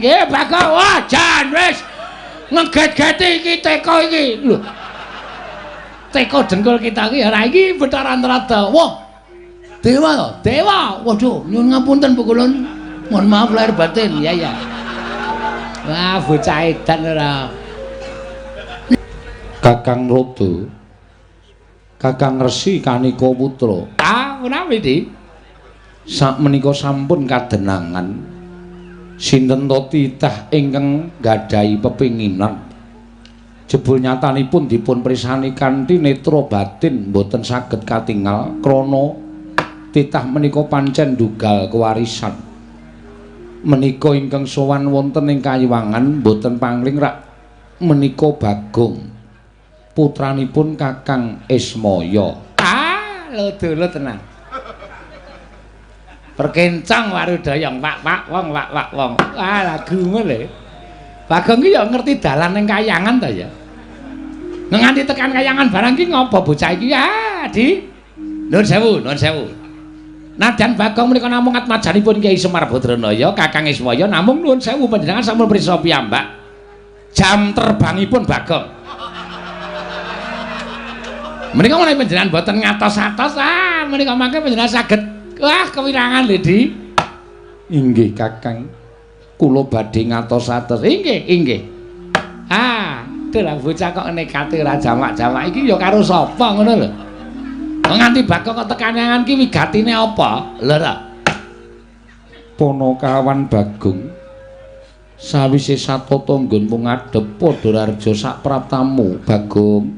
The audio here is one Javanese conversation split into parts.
Nggih, Bagong. Wah, jan wis ngeget-geti iki teko iki. Lho. Teko dengkul kita iki ora iki Bathara Antarada. Wah. Dewa to? Dewa. Waduh, nyuwun ngapunten Bu Kulun. Mohon maaf lahir batin. Ya ya. Wah, bocah edan ora. Kakang Rada. Kakang Resi Kanika Putra. Ah, menawi, Dik? Sakmenika sampun kadenangan. Sinten to titah ingkang nggadahi pepinginan. Jebul nyatanipun dipun pirsani kanthi netra batin mboten saged katingal krana titah menika pancen ndugal kewarisan. Menika ingkang sowan wonten ing kayiwangan mboten pangling rak menika Bagong, putranipun Kakang Ismaya. Ah, lho tenan. Perkencang warudayang wak-wak wong wak-wak wong. Wah, lagumu lho. Bagong ki ya ngerti dalan ning kayangan ta ya. Nganti tekan kayangan barang ki ngopo bocah iki? Ah, Di. Nuwun sewu, nuwun sewu. Nadyan Bagong menika namung atmajanipun Kyai Semar Badranaya, Kakang Ismaya, namung nuwun sewu panjenengan sampun prisa piyambak. Jam terbangipun Bagong. Menika menawi panjenengan boten ngatos-atos, ah menika mangke panjenengan saged wah kewirangan lho, Di. Inggih, Kakang. Kula badhe ngatos-atos. Inggih, inggih. Ah, lha bocah kok nekate ora jamak-jamak iki ya karo sapa ngono lho. Nganti Bagong kok tekan kayangan ki wigatine apa? Lho ta. Panakawan Bagong sawise satata nggonmu ngadhep padha rareja sak praptamu, Bagong.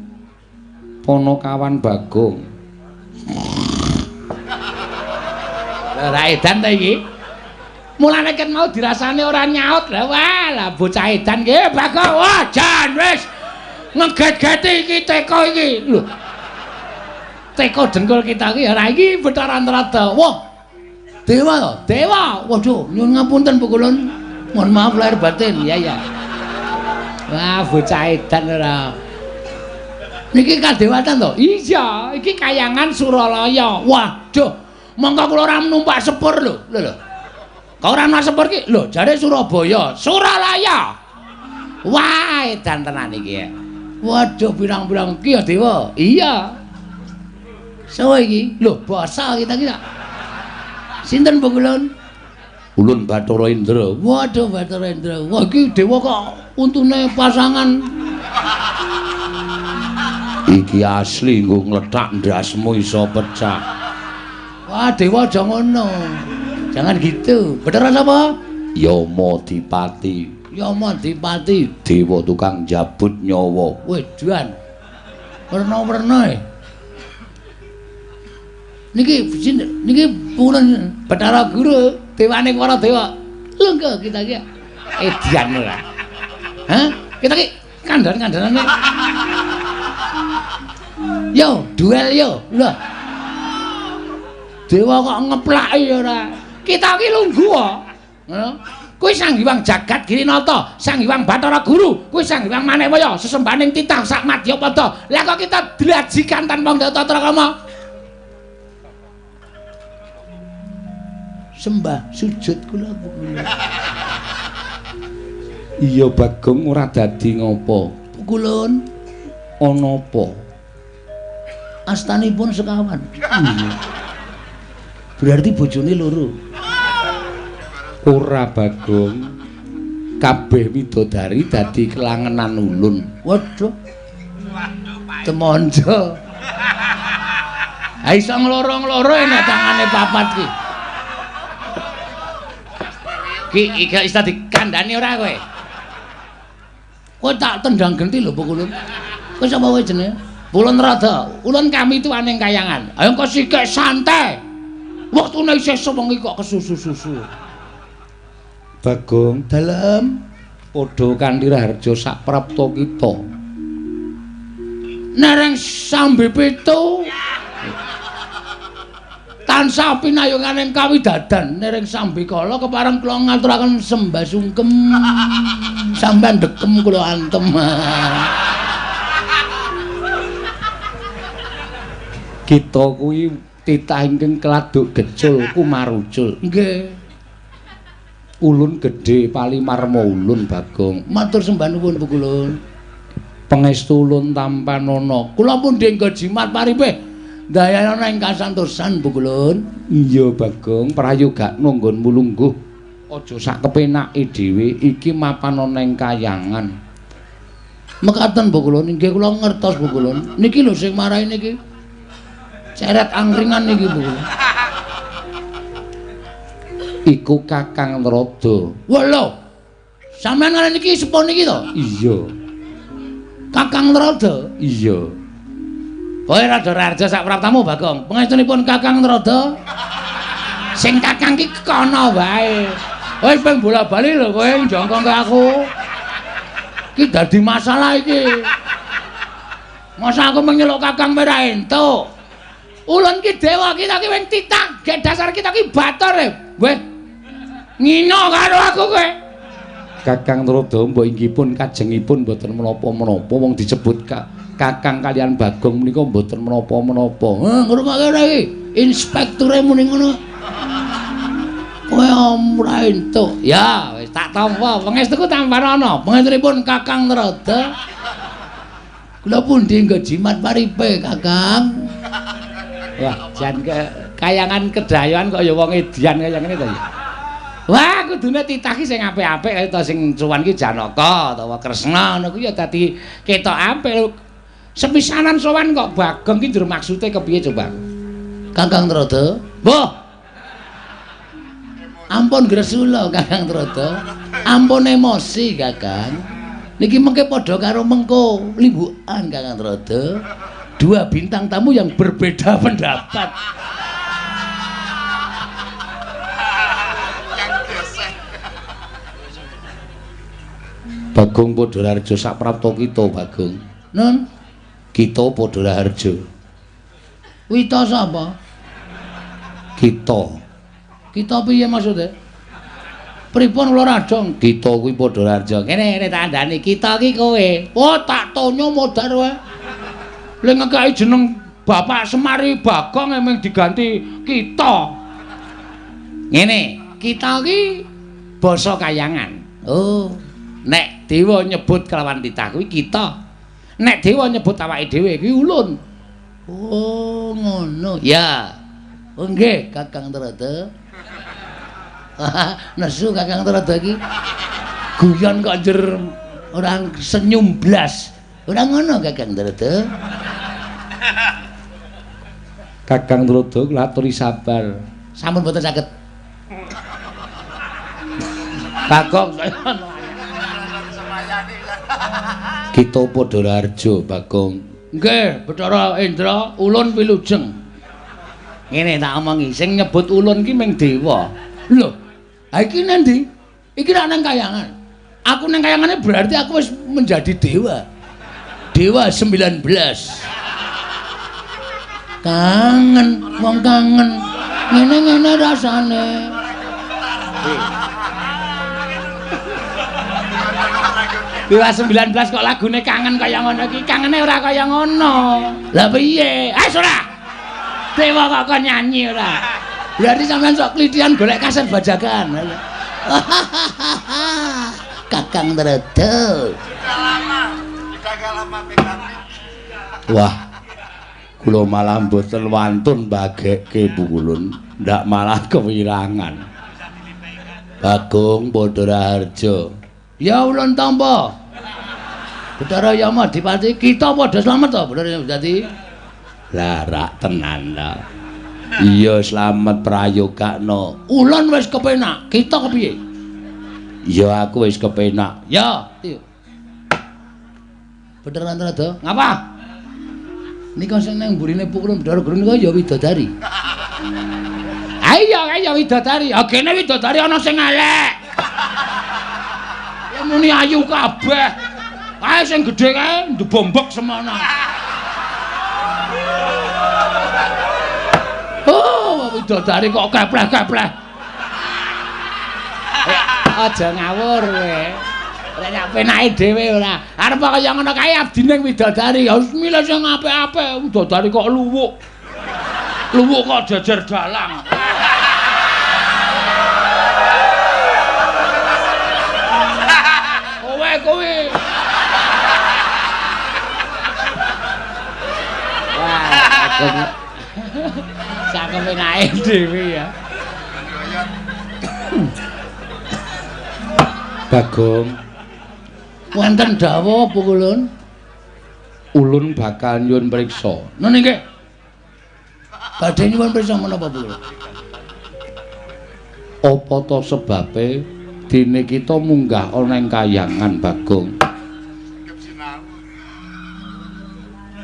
Panakawan Bagong. Ora edan ta iki? Mulane ket mau dirasane ora nyaut. Lah wah, lah bocah edan ki, Bagong. Wah, jan wis ngeget-geti iki teko iki. Lho. Teko dengkul kita iki ora iki Bathara Antarada. Wah. Dewa to? Dewa. Waduh, nyuwun ngapunten Bu Kulun. Mohon maaf lahir batin. Ya ya. Wah, bocah edan ora. Niki kadewatan to? Iya, iki kayangan Suralaya. Waduh. Mongko kula ora numpak sepur lho. Lho lho. Kok ora numpak sepur ki? Lho, jare Surabaya, Suralaya. Wah, edan tenan iki. Waduh, pirang-pirang ki ya dewa. Iya. Sawa iki? Lho, basa kita ki. Sinten Bu Kulun? Ulun Bathara Indra. Waduh, Bathara Indra. Wah, iki dewa kok untune pasangan. Iki asli nggo nglethak ndasmu iso pecah. Wah, dewa aja ngono. Jangan gitu. Bathara sapa? Yama Dipati. Yama Dipati, dewa tukang jabut nyawa. Wedan. Werna-werna e. Niki niki purun Bathara Guru, dewane para dewa. Lho kita iki edian ora. Hah? Kita iki kandhan-kandhanane. Yo, duel yo. Lho. Dewa kok ngeplaki ora. Kita iki lungguh kok. Ngono. Kuwi Sang Hyang Jagat Girinata, Sang Hyang Bathara Guru, kuwi Sang Hyang Manewaya, sesembahaning titah sak madyapada. Lah kok kita dlajikan tanpa tata krama? Sembah sujud kula Bu. Iya Bagong ora dadi ngopo. Kulun ana apa? Astanipun sekawan. Iya. Berarti bojone loro. Ora Bagong. Kabeh widodari dadi kelangenan ulun. Waduh. Temonjo. Ha iso ngloro-ngloro enak tangane papat ki. Ki iki iso dikandani ora kowe? Kowe tak tendang genti lho Bu Kulun. Kowe sapa kowe jenenge? Ulun Rada. Ulun kami tuaning kayangan. Ayo kok sikek santai. Wektune isih sewengi kok kesusu-susu. Bagong, dalem padha kanthi raharja sak prapta kita. Nereng sambe pitu. Tansah pinayunganing kawidadan nereng sambikala kepareng kula ngaturaken sembah sungkem. Sampeyan dekem kula antem. Kita kuwi titah ingkang keladuk gecul kumarucul. Nggih. Ulun gedhe palimarma ulun Bagong. Matur sembah nuwun Pukulun. Pangestu ulun tampanana. Kula pundi nggo jimat paripe ndayana ing kasantosan Pukulun. Iya Bagong, prayogakno nggonmu lungguh. Aja sak kepenake dhewe, iki mapan ana ing kayangan. Mekaten Pukulun, inggih kula ngertos Pukulun. Niki lho sing marai niki. Ceret angkringan niki Pukulun. Iku Kakang Narada. Wah lho. Sampeyan ngene niki sepuh niki to? Iya. Kakang Narada? Iya. Kowe rada raja sak praptamu Bagong. Pangestunipun Kakang Narada. Sing kakang ki kono wae. Kowe ping bola-bali lho kowe njongkong ke aku. Ki dadi masalah iki. Masa aku menyeluk kakang ora entuk. Ulun ki dewa kita ki wing titah, gek dasar kita ki bator e. Weh. Ngino karo aku kowe. Kakang Narada mbok inggih pun kajengipun mboten menapa-menapa wong disebut Kakang kalian Bagong menika mboten menapa-menapa. Heh, ngrungokke ora iki? Inspekture muni ngono. Kowe ora entuk. Ya, wis tak tampa. Pangestuku tampanana. Pangestunipun Kakang Narada. Kula pundi nggo jimat paripe, Kakang? Wah, jan kayangan kedayoan kok ya wong edian kaya ngene to ya. Wah, kudune titah ki sing apik-apik kaya ta sing cuwan ki Janaka utawa Kresna ngono kuwi ya dadi ketok apik. Sepisanan sowan kok Bagong ki njur maksude kepiye coba? Kakang Narada. Mbah. Ampun gresula Kakang Narada. Ampun emosi Kakang. Niki mengke padha karo mengko limbukan Kakang Narada. Dua bintang tamu yang berbeda pendapat. Bagong padha raharja sak prapta kita Bagong. Nun, kita padha raharja. Wita sapa? Kita. Kita piye maksude? Pripun kula radong? Kita kuwi padha raharja. Kene kene tak andani, kita ki kowe. Oh, tak tonyo modar wae. Le ngekeki jeneng Bapak Semari Bagong emang diganti kita. Ngene, kita ki basa kayangan. Oh, nek dewa nyebut kelawan titah kuwi kita. Nek dewa nyebut awake dhewe kuwi ulun. Oh, ngono. Ya. Oh nggih, Kakang Narada. Nesu Kakang Narada iki. Guyon kok njer ora senyum blas. Ora ngono Kakang Narada. Kakang Narada kula aturi sabar. Sampun mboten saged. Bagong saya kita padha raharja Bagong. Nggih, Bathara Indra, ulun wilujeng. Ngene tak omongi, sing nyebut ulun ki ming dewa. Lho, ha iki nang ndi? Iki ra nang kayangan. Aku nang kayangane berarti aku wis menjadi dewa. Dewa 19. Kangen, wong kangen. Ngene-ngene rasane. Dewa 19 kok lagune kangen kaya ngono iki, kangene ora kaya ngono. Lah piye? Eh ora. Dewa kok kon nyanyi ora. Berarti sampean sok klithian golek kaset bajakan. Kakang Narada. Sudah lama, Wah. Kula malah mboten wantun bagekke Pukulun, ndak malah kewirangan. Bagong padha raharja. Ya ulun tampa. Bathara Yama Dipati, kita padha slamet to, Bathara Yama Dipati. Lah rak tenan ta. Iya slamet prayogakno. Ulun wis kepenak, kita kepiye? Ya aku wis kepenak. Ya, Bathara Narada, ngapa? Nika sing nang mburine Pukulun Bathara Guru nika ya widodari. Ayo, ayo widodari. Ah kene widodari ana sing elek. Ya muni ayu kabeh. Kae sing gedhe kae ndebombok semono. Oh, widodari kok kepleh-kepleh. Aja ngawur kowe. Ora nek penake dhewe ora. Arep kaya ngono kae abdine widodari. Ya wis milih sing apik-apik. Widodari kok luwuk. Luwuk kok jejer dalang. Sak kepenake dhewe ya. Bagong. Wonten dawuh apa kulun? Ulun bakal nyuwun priksa. Nggih nggih. Badhe nyuwun priksa menapa kulun? Apa ta sebabe dene kita munggah ana ing kayangan Bagong?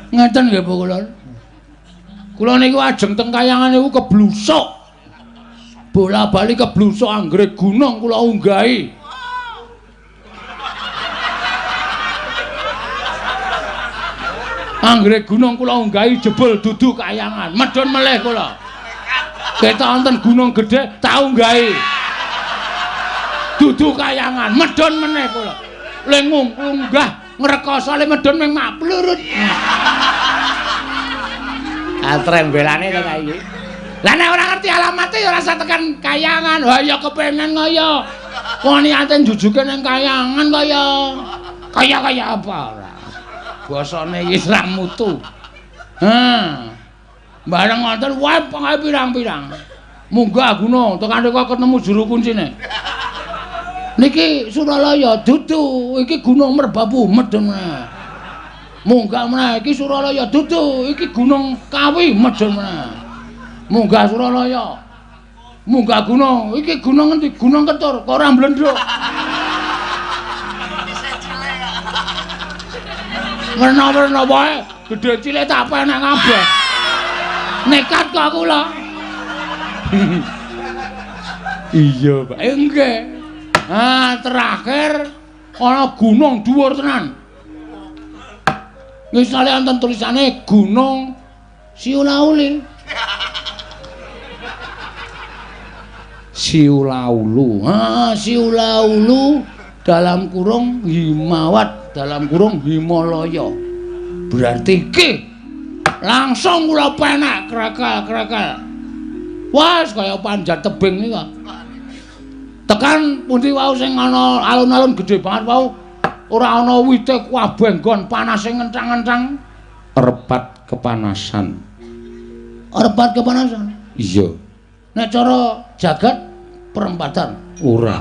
Ngeten nggih kulun. Kula niku ajeng teng kayangan niku keblusuk. Bola-bali keblusuk anggere gunung kula unggahi. Anggere gunung kula unggahi jebul dudu kayangan, medhun melih kula. Ketok wonten gunung gedhe tak unggahi. Dudu kayangan, medhun meneh kula. Le ngunggah ngrekoso le medhun ming mak plurut. Ah trembelane to ta iki. Lah nek ora ngerti alamate ya ora usah tekan kayangan. Wah ya kepengen kaya. Wong niate njujuke ning kayangan kaya. Kaya-kaya apa ora. Basane iki ora mutu. Ha. Bareng wonten wae pengae pirang-pirang. Munggah gunung tekan rika ketemu juru kuncine. Niki Suralaya dudu, iki Gunung Merbabu medhun meneh. Munggah meneh iki Suralaya dudu, iki Gunung Kawi medhun meneh. Munggah Suralaya. Munggah gunung, iki gunung ngendi? Gunung Ketur, kok ora mblendhuk. Werna-werna wae, gedhe cilik tak penek kabeh. Nekat kok kula. Iya, Pak. Nggih. Ah, terakhir ana gunung dhuwur tenan. Misale wonten tulisane Gunung Siulauli. Siulaulu. Ah, Siulaulu dalam kurung Himawat, dalam kurung Himalaya. Berarti iki langsung kula penek krekel-krekel. Wah, kaya panjat tebing iki kok. Tekan pundi wau sing ana alun-alun gedhe banget wau, ora ana wite kabeh nggon panase ngencang-ngencang. Repat kepanasan. Repat kepanasan? Iya. Nek cara jagat perempatan. Ora.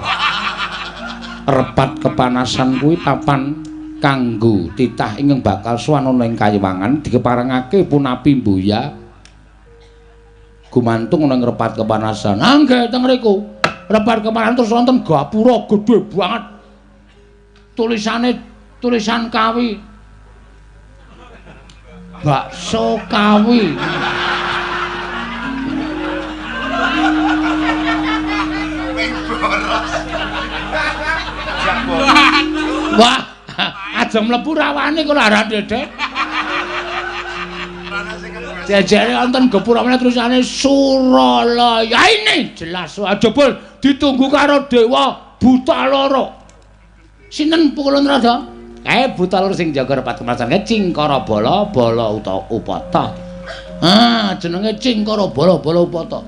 Repat kepanasan kuwi papan kanggo titah ingkang bakal sowan ana ing kayangan dikeparengake punapi mbuya gumantung ana ing repat kepanasan. Ah nggih teng mriku. Repat kepanasan terus wonten gapura gedhe banget. Tulisane tulisan Kawi. Bakso Kawi. Wah, aja mlebu rawane kok ora dedek. Jejere wonten gapura meneh tulisane Suralaya. Ini jelas jebul ditunggu karo dewa buta loro. Sinten pukulun rada? Kae buta loro sing jaga repat kepanasan kae Cingkara Bala Bala utawa Upata. Ah, jenenge Cingkara Bala Bala Upata.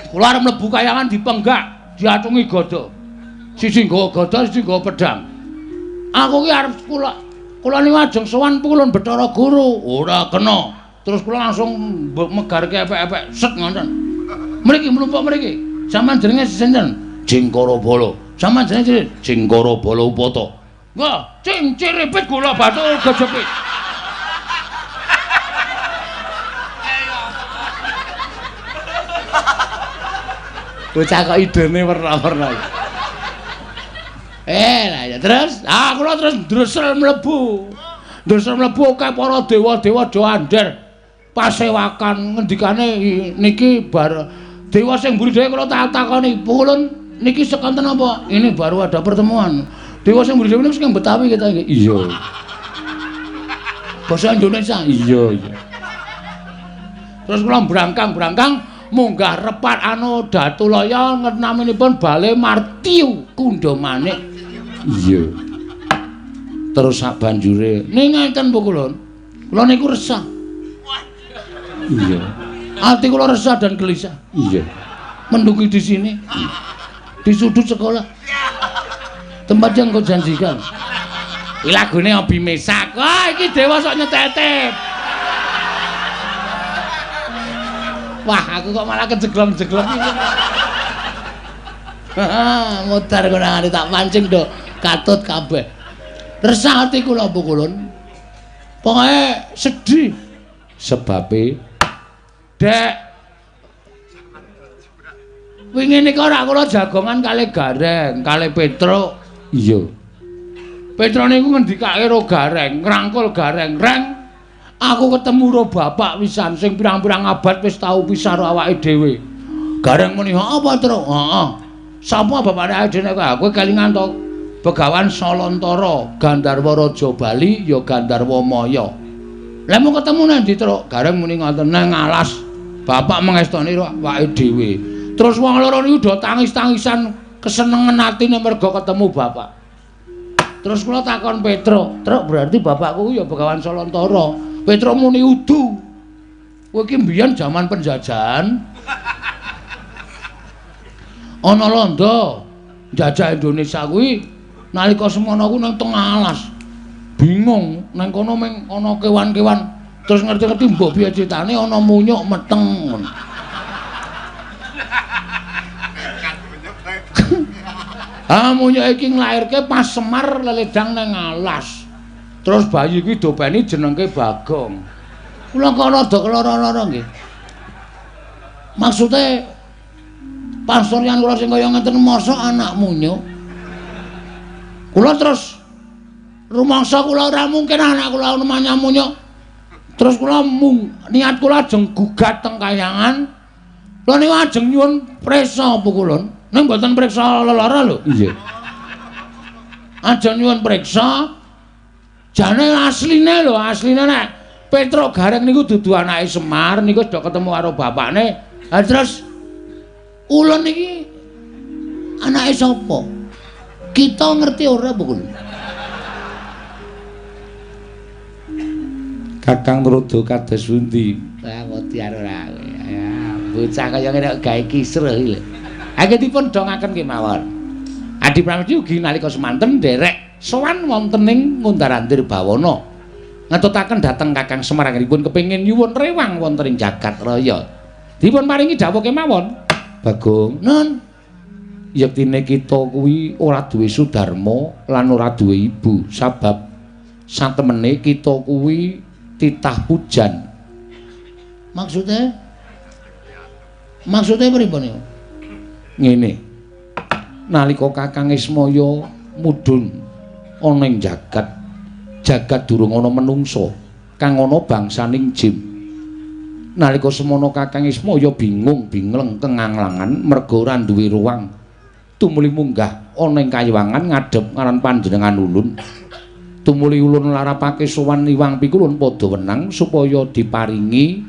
Kula arep mlebu kayangan dipenggak, diatungi gada. Siji nggawa gada, siji nggawa pedhang. Aku ki arep kula niku ajeng sowan pukulun Bathara Guru. Ora kena. Terus kula langsung megarke epek-epek set ngoten. Mriki mlumpuk mriki. Sampeyan jenenge sinten? Cingkara Bala. Sampeyan jenenge sinten? Cingkara Bala Upata. Nggih, cing ciripit gula batu gejepit. Bocah kok idene werna-werna. Lah ya terus, ah kula terus ndresel mlebu. Ndresel mlebu akeh para dewa-dewa do andher. Pasewakan ngendikane niki bar dewa sing mburi dhewe kula tak takoni, "Pukulun niki sekonten apa?" Ini baru ada pertemuan. Dewa sing mburi dhewe niku sing Betawi kita iki. Iya. Basa Indonesia. Iya, iya. Terus kula brangkang-brangkang munggah repat anu Datulaya naminipun Bale Martiu Kundha Manik. Iya. Terus sak banjure ning ngeten pukulun. Kula niku resah. Iya. Ati kula resah dan gelisah. Iya. Mendungi di sini. Di sudut sekolah. Tempat yang kau janjikan. Iki lagune Obi Mesak. Wah, iki dewa sok nyetetep. Wah, aku kok malah kejeglong-jeglong iki. Mutar konangane tak pancing do katut kabeh. Resah ati kula pukulun. Pokoke sedih sebabe Dek wingi nika ora kula jagongan kalih Gareng, kalih Petruk. Iya. Petruk niku ngendikake ro Gareng, ngrangkul Gareng, "Reng, aku ketemu ro bapak wisan sing pirang-pirang abad wis tau pisah ro awake dhewe." Gareng muni, "Apa, Truk?" "Heeh." "Sapa bapakne awake dhewe nek kowe kelingan to?" Begawan Salantara, Gandharwa Raja Bali ya Gandharwa Maya. Lah mau ketemu nang ndi, Truk? Gareng muni ngoten, "Nang alas." Bapak mengestoni ro awake dhewe. Terus wong loro niku do tangis-tangisan kesenengan atine mergo ketemu bapak. Terus kula takon Petruk, "Truk, berarti bapakku ya Begawan Salantara." Petruk muni, "Udu. Kowe iki mbiyen jaman penjajahan. Ana londo njajah Indonesia kuwi nalika semono ku nang tengah alas. Bingung, nang kono mung ana kewan-kewan. Terus ngerti-ngerti mbok piye critane ana munyuk meteng." Ah, munyuk iki nglairke pas Semar leledang nang alas. Terus bayi kuwi dopeni jenengke Bagong. Kula kok rada keloro-loro nggih. Maksude pasuryan kula sing kaya ngeten mosok anak munyuk. Kula terus rumangsa kula ora mungkin anak kula namanya munyuk. Terus kula niat kula ajeng gugat teng kayangan. Kula niku ajeng nyuwun priksa pukulun. Ning mboten priksa lelara lho. Iya. Ajeng nyuwun priksa. Jane asline lho, asline nek Petruk Gareng niku dudu anake Semar niku wis do ketemu karo bapakne. Ha terus ulun iki anake sapa? Kita ngerti ora pukulun? Kakang Rodo kados pundi? Wah, mutiar ora. Ya, bocah kaya ngene kok gawe kisruh iki lho. Anggenipun dongaken kemawon. Adi Pramesti ugi nalika semanten nderek sowan wonten ing Ngundar-andir Bawana. Ngetutaken dhateng Kakang Semar anggenipun kepengin nyuwun rewang wonten ing jagat raya. Dipun paringi dawuh kemawon. Bagong, Nun, yektine kita kuwi ora duwe sudarma lan ora duwe ibu, sabab satemene kita kuwi titah pujan. Maksudnya? Maksudnya pripun niku? Ngene. Nalika Kakang Ismaya mudhun ana ing jagat, jagat durung ana menungsa, kang ana bangsaning jim. Nalika semono Kakang Ismaya bingung bingleng kenganglangan merga ora duwe ruang. Tumuli munggah ana ing kayuwangan ngadhep ngaran panjenengan ulun. Tumuli ulun larapake sowan Iwang Pikulun padha wenang supaya diparingi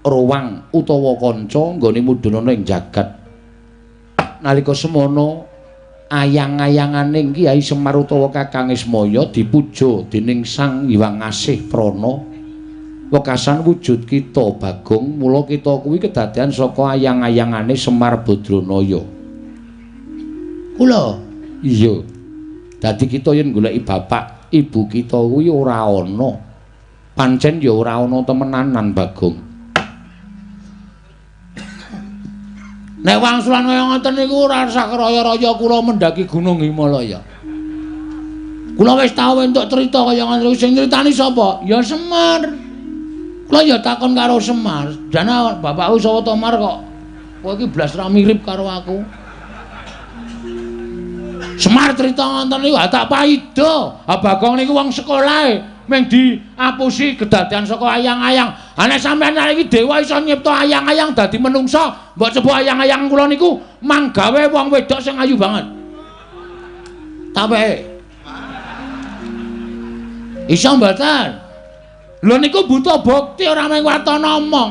ruang utawa kanca nggone mudhun ana ing jagat. Nalika semono ayang-ayangane Kyai Semar utawa Kakang Ismaya dipuja dening Sang Hyang Asih Prana. Wekasan wujud kita Bagong, mula kita kuwi kedadean saka ayang-ayangane Semar Badranaya. Kula? Iya. Dadi kita yen goleki bapak, ibu kita kuwi ora ana. Pancen ya ora ana temenanan Bagong. Nek wangsulan kaya ngoten niku ora usah raya-raya kula mendaki Gunung Himalaya. Kula wis tau entuk crita kaya ngoten niku, sing nyritani sapa? Ya Semar. Kula ya takon karo Semar, "Jane bapakku sapa to Mar kok kowe iki blas ra mirip karo aku?" Semar crita ngoten niku tak paida. Ha Bagong niku wong sekolahe mung diapusi kedadean saka ayang-ayang. Ha nek sampeyan iki dewa iso nyipta ayang-ayang dadi menungsa, mbok coba ayang-ayang kula niku manggawe wong wedok sing ayu banget. Tape. Iso mboten? Lho niku butuh bukti ora mung watana omong.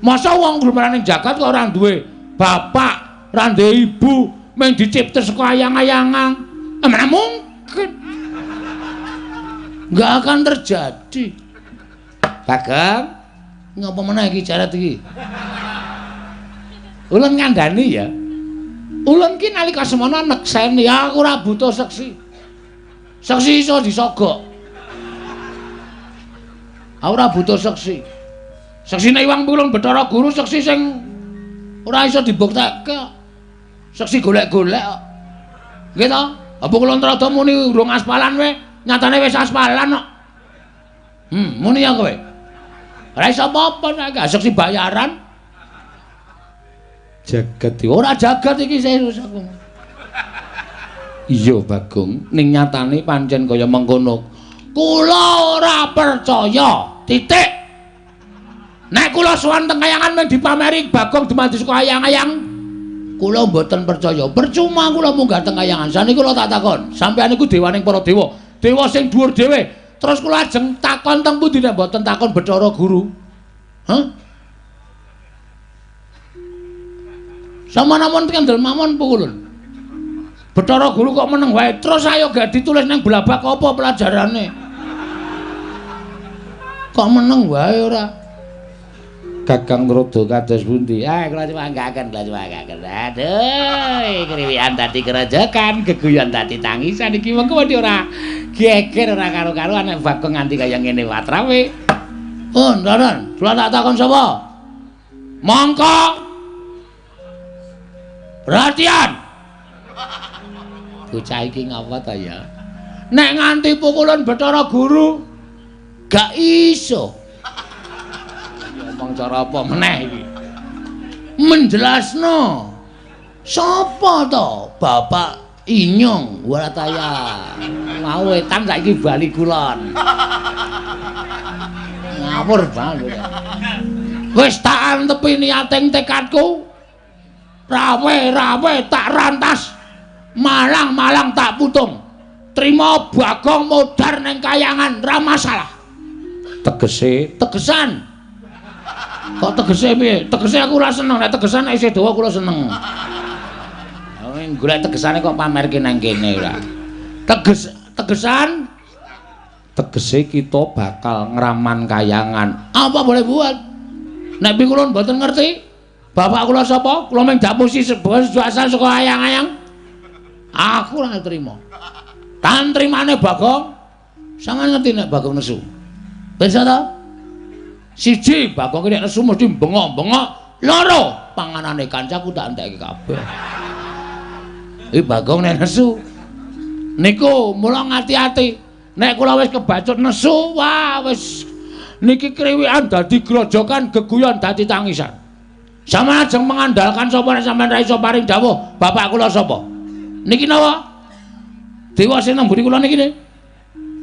Masa wong glumaran ing jagat kok ora duwe bapak, ora duwe ibu, mung dicipta saka ayang-ayangan. Mana mungkin. Enggak akan terjadi. Bagong, ngapa meneh iki jarat iki? Ulun ngandani ya. Ulun ki nalika semono nekseni aku ora butuh seksi. Seksi iso disogok. Aku ora butuh seksi. Seksine Iwang Pikulun Bathara Guru seksi sing ora iso dibuktekke. Seksi golek-golek kok. Nggih to? Apa kula Trada muni urung aspalan we, nyatane wis aspalan kok. Muni ya kowe. Ora iso apa-apa nek seksi bayaran. Jagat ora jagat iki serius aku. Iya Bagong, ning nyatane pancen kaya mengkono. Kula ora percaya. Titik. Nek kula sowan teng kayangan men dipameri Bagong dumadi saka ayang-ayang. Kula mboten percaya. Percuma kula munggah teng kayangan. Saniki kula tak takon, sampeyan niku dewaning para dewa. Dewa sing dhuwur dhewe. Terus kula ajeng takon teng pundi nek mboten takon Bathara Guru? Hah? Sama namon kendel mawon pukulun. Bathara Guru kok meneng wae. Terus ayo gak ditulis nang blabak apa pelajarane? Kok meneng wae ora? Kakang Trada kados pundi? Ah, kula nyuwanggaken, kula nyuwanggaken. Aduh, kriwikan dadi kerejekan, geguyon dadi tangisan iki mengko wedi ora geger ora karo-karuan nek Bagong nganti kaya ngene watrawe. Oh, ndaran, kula tak takon sapa? Mongko. Perhatian. Bocah iki ngapa ta ya? Nek nganti pukulan Bathara Guru gak iso. Ngomong cara apa meneh iki? Menjelasno. Sapa to? Bapak Inyong Warataya. Mau wetan saiki bali kulon. Ngawur banget. Wis tak antepi niating tekadku. Rawe-rawe tak rantas. Malang-malang tak putung. Trima Bagong modar ning kayangan ra masalah. Tegese tegesan. Kok tegese piye? Tegese aku ora seneng, nek tegesan nek isih dawa kula seneng. Golek tegesane kok pamerke nang kene ora. Tegesan tegese kita bakal ngraman kayangan. Apa boleh buat? Nek pikulun mboten ngerti, bapak kula sapa? Kula mung dapusi sebuah asal saka ayang-ayang. Aku ora trima. Tan trimane Bagong. Sampeyan ngerti nek Bagong nesu. Pirsa ta? Siji, Bagong ki nek nesu mesti bengok-bengok. Loro, panganane kancaku tak entekke kabeh. Iki Bagong nek nesu. Niku mula ngati-ati. Nek kula wis kebacut nesu, wah wis niki kriwikan dadi grojokan, geguyon dadi tangisan. Sampeyan ajeng mengandalkan sapa nek sampeyan ra iso paring dawuh, bapak kula sapa? Niki napa? Dewa sing nang mburi kula niki ne.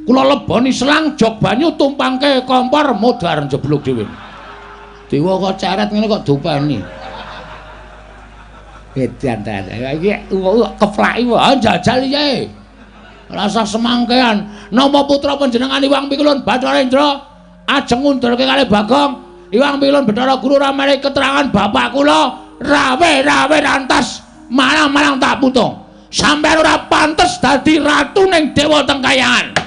Kula leboni selang jog banyu tumpangke kompor modar njeblug dhewe. Dewa kok ceret ngene kok dopeni. Edan ta. Iki keplaki wae jajal iki. Rasa semangkean. Napa putra panjenengan Iwang Pikulun Bathara Indra ajeng ngundurke kalih Bagong. Iwang Pikulun Bathara Guru ora menehi keterangan bapak kula rawe-rawe rantas malang-malang tak putung. Sampeyan ora pantes dadi ratu ning dewa teng kayangan.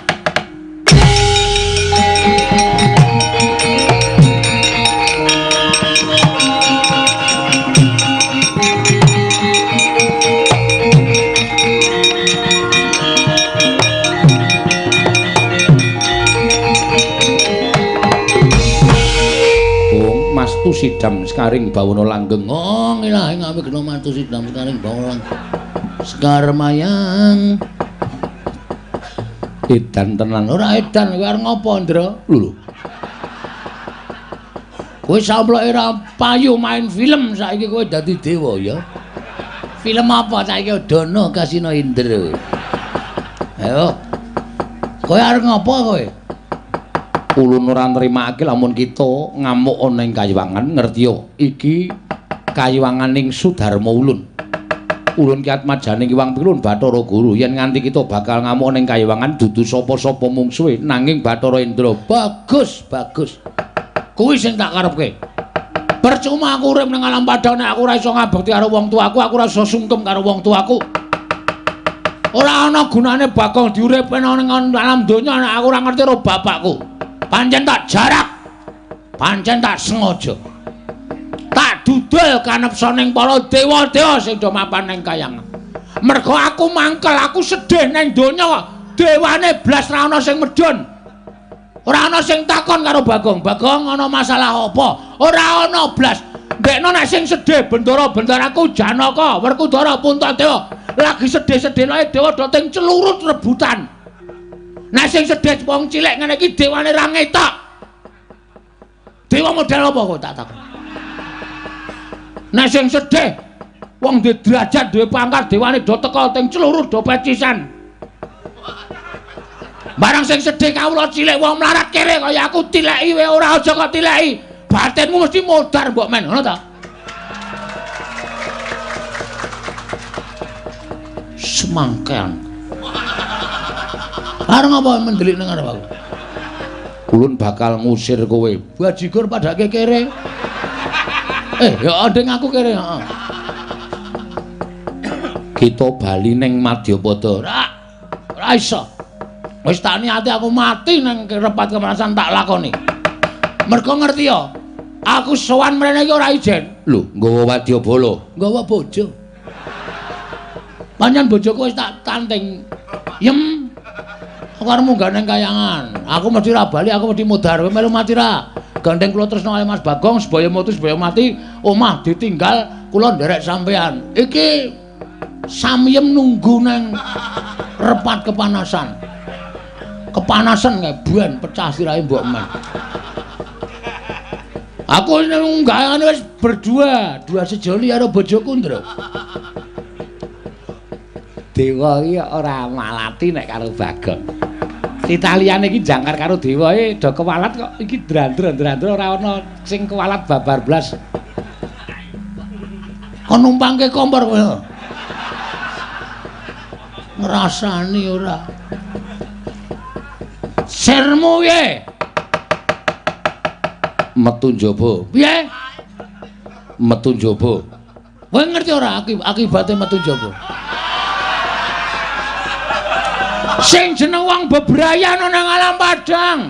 Mastu sidam sekaring bawana langgeng. Oh, ngilahi ngawe gena mastu sidam sekaring bawana langgeng. Sekar mayang. Edan tenan. Ora edan, kowe arep ngopo, Ndra? Lho. Kowe samploke ora payu main film saiki kowe dadi dewa ya. Film apa saiki Dono Kasino Indra. Ayo. Kowe arep ngopo kowe? Ulun ora nrimake lamun kita ngamuk ana ing kayiwangan, ngertiya iki kayiwanganing Sudarma ulun. Ulun ki atmajaning Iwang Pilun Bathara Guru yen nganti kita bakal ngamuk ning kayiwangan dudu sapa-sapa mungsuhe nanging Bathara Indra. Bagus, bagus. Kuwi sing tak karepke. Percuma aku urip ning alam padang nek aku ora iso ngabekti karo wong tuaku, aku ora iso sungkem karo wong tuaku. Ora ana gunane Bagong diuripne ning alam donya nek aku ora ngerti karo bapakku. Pancen tak jarak, pancen tak sengaja, tak dudul kanepsaning para dewa-dewa sing do mapan ning kayangan. Mergo aku mangkel, aku sedih ning donya, dewane blas ra ana sing medhun. Ora ana sing takon karo Bagong. Bagong ana masalah apa? Ora ana blas. Ndekno nek sing sedih bendara-bendaraku Janaka, Werkudara, Puntadewa lagi sedih-sedih lae dewa do ting celurut rebutan. Nek sing sedih wong cilik ngene iki dewane ra ngetok. Dewa model apa kok tak takon. Nek sing sedih wong duwe derajat, duwe pangkat, dewane do teka ting celurut do pecisan. Barang sing sedih kawula cilik wong mlarat kere kaya aku tileki wae ora aja kok tileki. Batinmu mesti modar mbok men, ngono ta? Semangkean. Arep apa mendelik nang arep aku? Ulun bakal ngusir kowe. Bajigur padake kere. Ya ndeng aku kere, heeh. Kita bali ning Madyapada. Ora iso. Wis tak niati aku mati nang repat kepanasan tak lakoni. Mergo ngerti ya, aku sowan mrene iki ora ijen. Lho, nggawa wadyabala, nggawa bojo. Pancen bojoku wis tak tanting. Yem. Aku arep munggah nang kayangan. Aku mesti ra bali, aku mesti mudhar. Kowe melu mati ra? Gandeng kula tresna kali Mas Bagong, sebaya mutu sebaya mati, omah ditinggal kula nderek sampean. Iki samyem nunggu nang repat kepanasan. Kepanasan kae ben pecah sirahe mbok men. Aku nunggakane wis berdua, dua sejoli karo bojoku, Ndra. Dewa iki ora malati nek karo Bagong. Italiane iki jangkar karo dewa e do kewalat kok iki drandra-drandra ora ana sing kewalat babar blas. Kon numpangke kompor kowe. Ngrasani ora. Sirmu piye? Metu njaba. Piye? Metu njaba. Kowe ngerti ora akibate metu njaba? Sing jeneng wong bebrayan ana nang alam padang.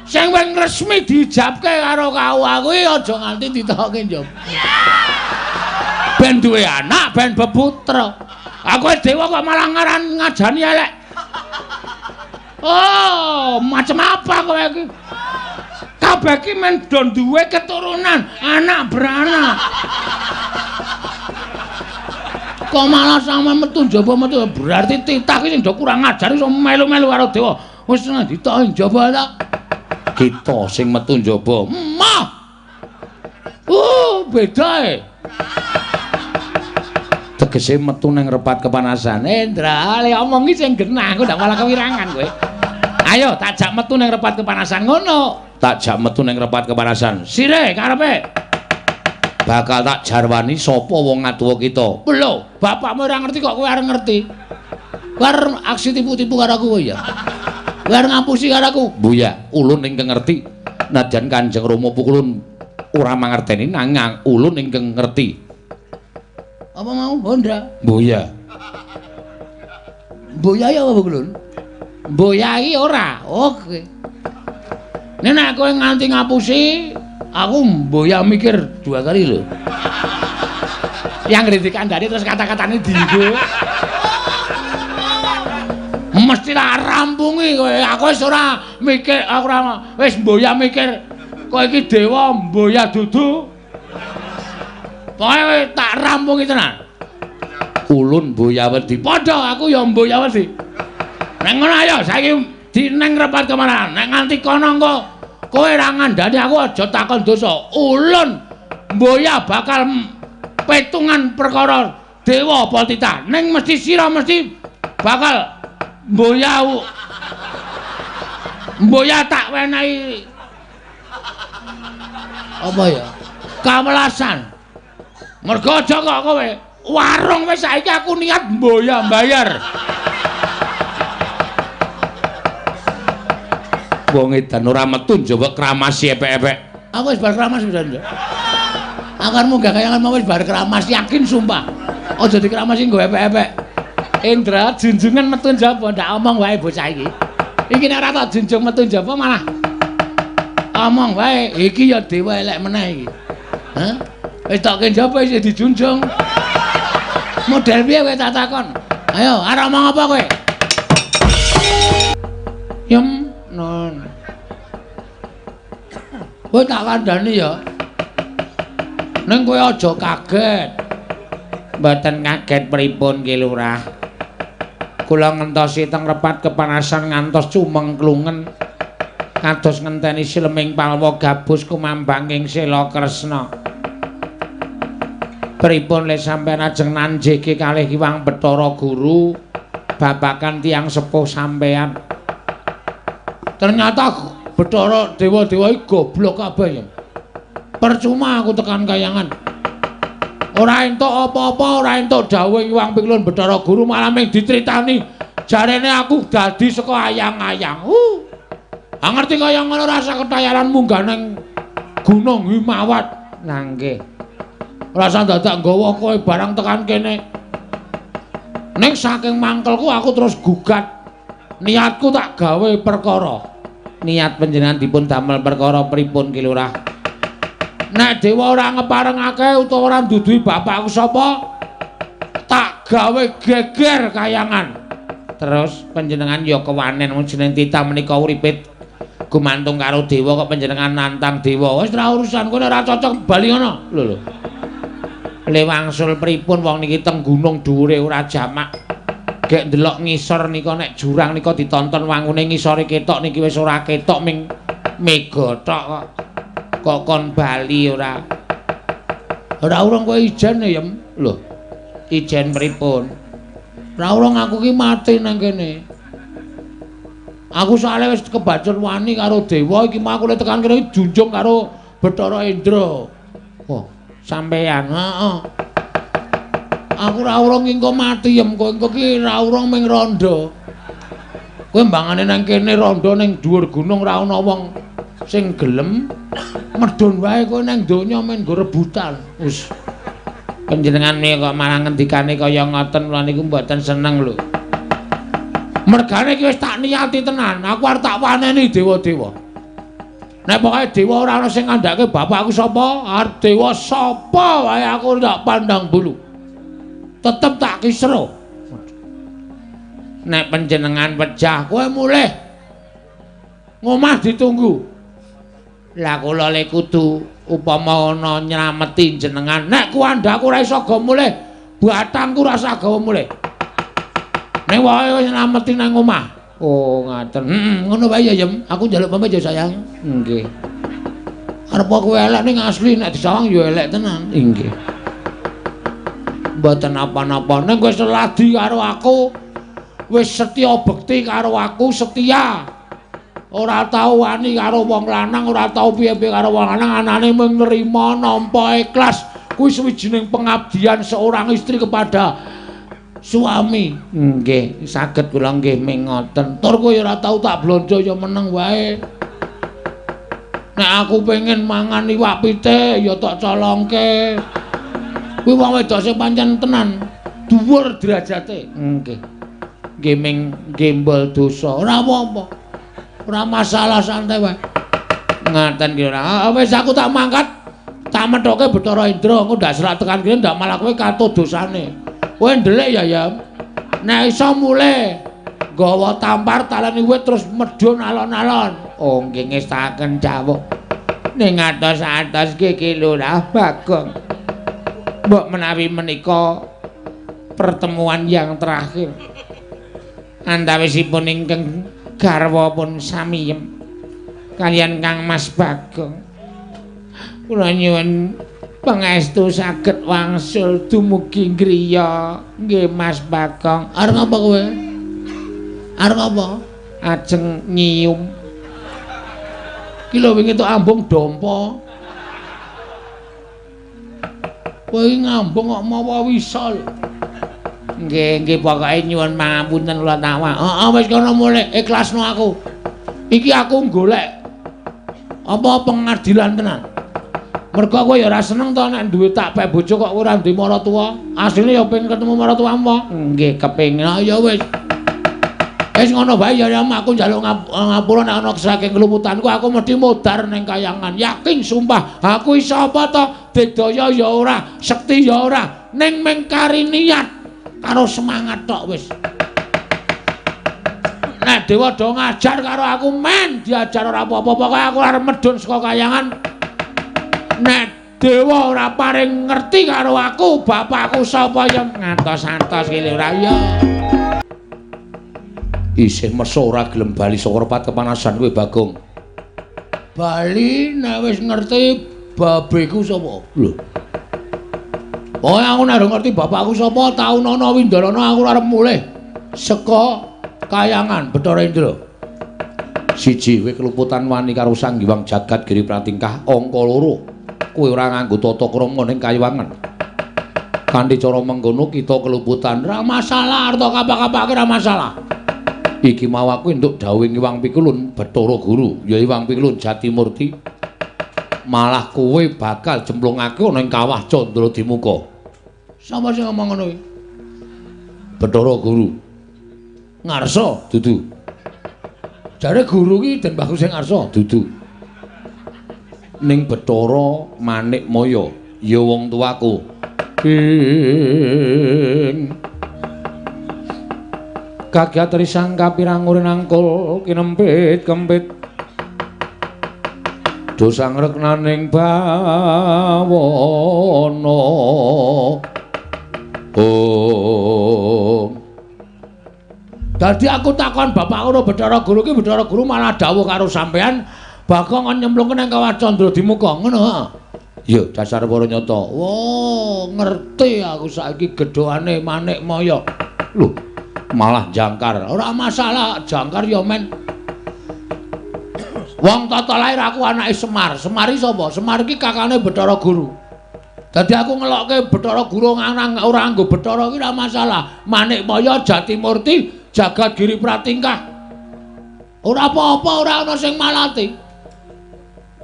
Sing wis resmi diijabke karo KUA kuwi aja nganti ditokke njaba. Ben duwe anak, ben beputra. Aku dewa kok malah ngaran ngajani elek. Oh, macam apa kowe iki? Kabeh iki men do duwe keturunan, anak beranak. Kok malah sama metu njaba metu berarti titah iki sing do kurang ajar iso melu-melu karo dewa. Wis ditoki njaba ta. Kita sing metu njaba. Mah. Beda e. Tegese metu nang repat kepanasan. Endra, le omong iki sing genah, aku ndak malah kewirangan kowe. Ayo tak jak metu nang repat kepanasan ngono. Tak jak metu nang repat kepanasan. Sire karepe. Bakal tak jarwani sapa wong ngatuwa kita. Lho, bapakmu ora ngerti kok kowe arep ngerti. Kowe arep aksi tipu-tipu karo aku kowe ya. Kowe arep ngapusi karo aku. Buya, ulun ingkang ngerti. Najan Kanjeng Rama pukulun ora mangerteni nanging ulun ingkang ngerti. Apa mau Honda? Buya. Buya ya apa Kulun? Buya iki ora. Oke. Nek kowe nganti ngapusi, aku mboya mikir dua kali lho. Yang dikandani terus kata-katane dienggo. Mesti tak rampungi kowe. Aku wis ora mikir, aku ora wis mboya mikir kowe iki dewa mboya dudu. Pokoke tak rampungi tenan. Ulun mboya wedi. Padha aku ya mboya wedi. Nek ngono ayo saiki dineng repat kemana? Nek nganti kono engko kowe ora ngandani aku aja takon dosa. Ulun mboya bakal petungan perkara dewa apa titah. Ning mesti sira mesti bakal mboya mboya tak wenehi apa ya? Kawelasan. Mergo aja kok kowe warung wis saiki aku niat mboya mbayar. Wong edan ora metu njaba kramasi epek-epek. Aku wis bar kramas pisan, Nduk. Aku arep munggah kayangan mau wis bar kramas, yakin sumpah. Aja dikramasi nggo epek-epek. Indra junjungan metu njaba ndak omong wae bocah iki. Iki nek ora tak junjung metu njaba malah omong wae. Iki ya dewa elek meneh iki. Hah? Wis tok njaba isih dijunjung. Model piye kowe tak takon? Ayo, arep omong apa kowe? Yem non. Kowe tak kandhani ya. Ning kowe aja kaget. Mboten kaget pripun Ki Lurah? Kula ngentosi teng repat kepanasan ngantos cumengklungen. Kados ngenteni sileming palwa gabus kumambanging Sela Kresna. Pripun le sampeyan ajeng nanjeke kalih Hyang Bathara Guru babakan tiyang sepuh sampeyan? Ternyata Bathara dewa-dewa iki goblok kabeh ya. Percuma aku tekan kayangan. Ora entuk apa-apa, ora entuk dawuh Hyang Piklun Bathara Guru, malah mung dicritani jarene aku dadi saka ayang-ayang. Ah ngerti kaya ngono rasa ketayaran munggah nang Gunung Himawat. Lah nggih. Rasa dadak nggawa kowe barang tekan kene. Ning saking mangkelku aku terus gugat. Niatku tak gawe perkara. Niat panjenengan dipun damel perkara pripun Ki Lurah? Nek dewa ora ngeparengake utawa ora nduduhi bapakku sapa, tak gawe geger kayangan. Terus panjenengan ya kewanen wong jeneng titah menika uripe gumantung karo dewa kok panjenengan nantang dewa. Wis ora urusan kowe ora cocok bali ngono. Lho lho. Le wangsul pripun wong niki teng gunung dhuwure ora jamak. Gek ndelok ngisor nika nek jurang nika ditonton wangune ngisore ketok niki wis ora ketok ming mega tok kok. Kok kon bali ora? Ora urung kowe ijen ya, Yem. Lho, ijen pripun? Ora urung aku ki mati nang kene. Aku soalnya wis kebacut wani karo dewa iki mau aku lek tekan kene junjung karo Bathara Indra. Wah, sampeyan. Heeh. Aku ora urung engko mati Yem, kowe engko ki ora urung ming rondo. Kowe mbangane nang kene rondo ning dhuwur gunung ora ana wong sing gelem medhun wae kowe nang donya men nggo rebutan. Wis. Panjenengan kok malah ngendikane kaya ngoten kula niku mboten seneng lho. Mergane iki wis tak niati tenan, aku arep tak waneni dewa-dewa. Nek pokoke dewa ora ana sing ngandhake bapakku sapa, arep dewa sapa wae aku ndak pandang bulu. Tetep tak kisro. Nek panjenengan pejah kowe mulih. Ngomah ditunggu. Lah kula le kudu upama ana nylameti jenengan. Nek kuandhaku ora iso go mulih, batangku ora usah gawa mulih. Nek wae wis nylameti nang omah. Oh, ngaten. Heeh, ngono wae ya, Yem. Aku njaluk pamit ya, sayang. Nggih. Arep kowe elek ning asli nek disawang ya elek tenan. Nggih. Mboten napa-napa. Ning kowe seladi karo aku, wis setya bekti karo aku, setia. Ora tau wani karo wong lanang, ora tau piye-piye karo wong lanang, anane mung nrima nampa ikhlas. Kuwi suwijining pengabdian seorang istri kepada suami. Nggih, saged kula nggih ming ngoten. Tur kowe ora tau tak blonjo ya meneng wae. Nek aku pengen mangan iwak pitik ya tak colongke. Kuwi wong wedok sing pancen tenan dhuwur derajate. Nggih. Nggih ming gembol dosa. Ora apa-apa. Ora masalah, santai wae. Ngaten ki ora. Wis aku tak mangkat. Tak methoke Bathara Indra, engko ndak selak tekan kene ndak malah kowe katut dosane. Kowe ndelik ya, ya. Nek iso mulih nggawa tampar taleni wit terus medhun alon-alon. Oh nggih ngestaken dawuh. Ning atos-atos nggih Ki Lurah Bagong. Mbok menawi menika pertemuan yang terakhir. Antawisipun ingkang garwa pun samiyem kaliyan Kang Mas Bagong. Kula nyuwun pangestu saged wangsul dumugi griya nggih Mas Bagong. Arep ngapa kowe? Arep apa? Ajeng nyium. Ki lho wingi tok ambung dompa. Kowe iki ngambung kok mawa wisol. Nggih, nggih pokoke nyuwun pangapunten kula tawa. Heeh, wis kono mulih ikhlasno aku. Iki aku golek apa pengadilan tenan. Mergo kowe ya ora seneng to nek duwe tak pek bojo kok ora duwe maratuwa. Asline ya pengen ketemu maratuwamu. Nggih, kepengin. Nah, ya wis. Wis ngono wae ya, aku njaluk ngapura nek ana saking kelumutanku aku mesti modar ning kayangan. Yakin sumpah, aku iso apa to? Digdaya ya ora, sekti ya ora, ning mung kari niat karo semangat tok wis. Nek Nek dewa do ngajar karo aku men diajar ora apa-apa, pokoke aku arep medhun saka kayangan. Nek dewa ora paring ngerti karo aku bapakku sapa ya ngantos-antos ki ora ya. Isih meso ora gelem bali saka repat kepanasan kowe Bagong. Bali nek wis ngerti babeku sapa. Lho. Pokoke aku nek ngerti bapakku sapa taunana windarana aku arep mulih saka kayangan Bathara Indra. Siji, kowe keluputan wani karo Sang Hyang Jagat Giri Pratingkah. Angka loro, kowe ora nganggo tata krama ning kayiwangan. Kanthi cara mengkono kita keluputan. Ora masalah, arta kapak-kapake ora masalah. Iki mau aku entuk dawuhing Hyang Pikulun Bathara Guru, ya Hyang Pikulun Jatimurti. Malah kowe bakal jemplungake ana ing kawah Candra Dimuka. Sapa sing ngomong ngono kuwi? Bathara Guru. Ngarsa dudu. Jare guru ki Den Bagus sing ngarsa dudu. Ning Bathara Manikmaya ya wong tuaku. Ing kagiat risang kapirang nangkul kinempit kempit. Dosang reknaning bawana. Om. Dadi aku takon bapakku karo Bathara Guru ki, Bathara Guru malah dawuh karo sampean Bagong kon nyemplungke nang kawah Candra Dimuka ngono ha. Ya dasar para nyata. Wah, ngerti aku saiki gedhokane Manikmaya. Lho, malah jangkar. Ora masalah, jangkar ya men. Wong tata lahir aku anake Semar. Semar iki sapa? Semar iki kakane Bathara Guru. Dadi aku ngelokke Bathara Guru nang ora nganggo Bathara iki ora masalah. Manikmaya Jatimurti Jagat Giri Pratingkah. Ora apa-apa, ora ana sing malati.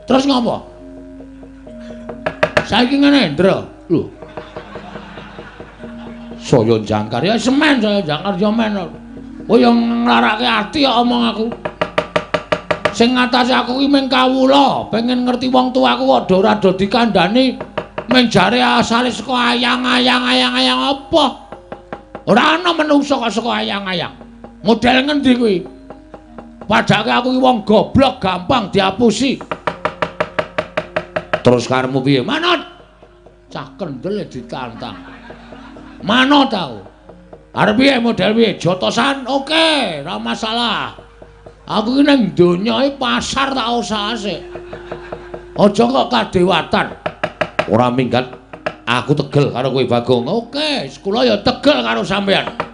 Terus ngopo? Saiki ngene, Ndra. Lho. Saya jangkar ya semen, saya jangkar ya men. Kowe yo nglarake ati kok omong aku. Sing ngatasi aku ki mung kawula, pengen ngerti wong tuaku kok ora do dikandhani mung jare asale saka ayang-ayang apa. Ora ana menungsa kok saka ayang-ayang. Model ngendi kuwi? Padake aku ki wong goblok gampang diapusi. Terus karepmu piye? Manut. Cah kendel ditantang. Manut aku. Arep piye model piye? Jotosan oke, ora masalah. Aku ki ning donya iki pasar tak usahase. Aja kok kadewatan. Ora minggat. Aku tegel karo kowe Bagong. Oke, kula ya tegel karo sampean.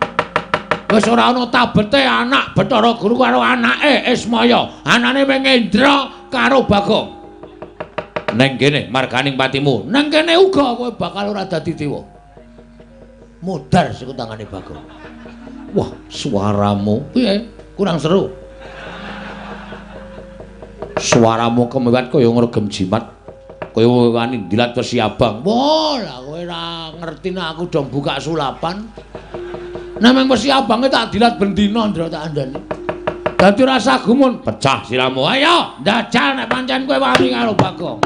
Wis ora ana tabete anak Bathara Guru karo anake Ismaya. Anane mung Indra karo Bagong. Neng kene marganing patimu. Neng kene uga kowe bakal ora dadi dewa. Modar saka tangane Bagong. Wah, suaramu piye? Kurang seru. Suaramu kemewat kaya ngregem jimat. Kaya wani ndilat wesi abang. Wah, lah kowe ora ngerti nek aku do buka sulapan. Nek mung wesi abange tak dilat ben dina Ndra tak andani. Dadi ora usah gumun, pecah siramu. Ayo, njajal nek pancen kowe wani karo Bagong.